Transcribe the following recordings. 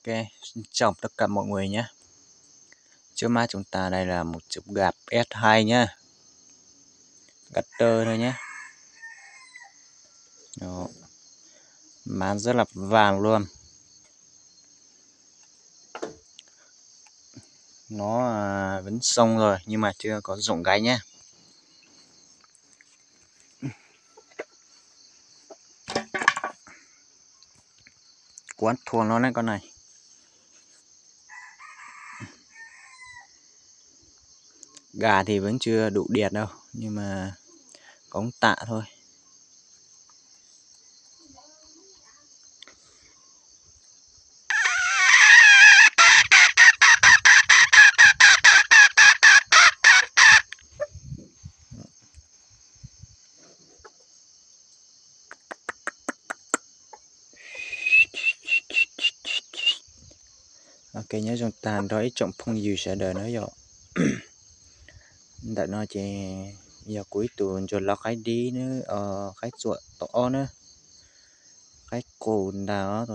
Ok, xin chào tất cả mọi người nhé. Trước mắt chúng ta đây là một chụp gạt S hai nhé. Gạt tơ thôi nhé. Đó. Má rất là vàng luôn. Nó à, vẫn xông rồi nhưng mà chưa có rụng gáy nhé. Quán thua nó đấy con này. Gà thì vẫn chưa đủ đẹp đâu, nhưng mà cũng tạm thôi. Ok, nhớ dùng tàn đó ib tsoom phooj ywg sawv daws na yom. Ntawm no ces yog kuv ib tug ntsuag loj qaib dib na, qaib txuam tau ob na, qaib qus ntag,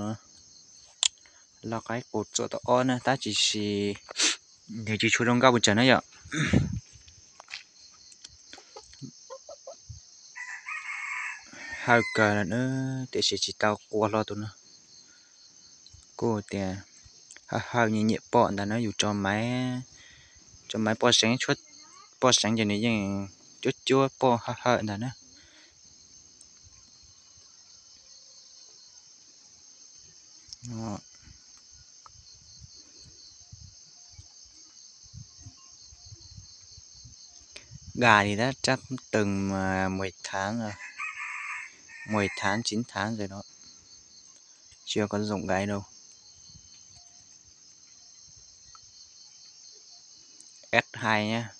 loj qaib qus txuam tau ob na, tab sis nws tsis tshua zoo nkauj pes tsawg na yom. Hawj kawg na, tiam sis tsis tau qua hlo tus no. Kuj tias hawj hawj nyiam nyiam poj ntag na, yus tso maiv, tso maiv poj seev, poj seev ces nws yeej cuab cuab poj hawj hawj ntag na. Gà thì đã chắc từng mười tháng rồi. Mười tháng, chín tháng rồi đó. Chưa có rụng gáy đâu. S hai nhá.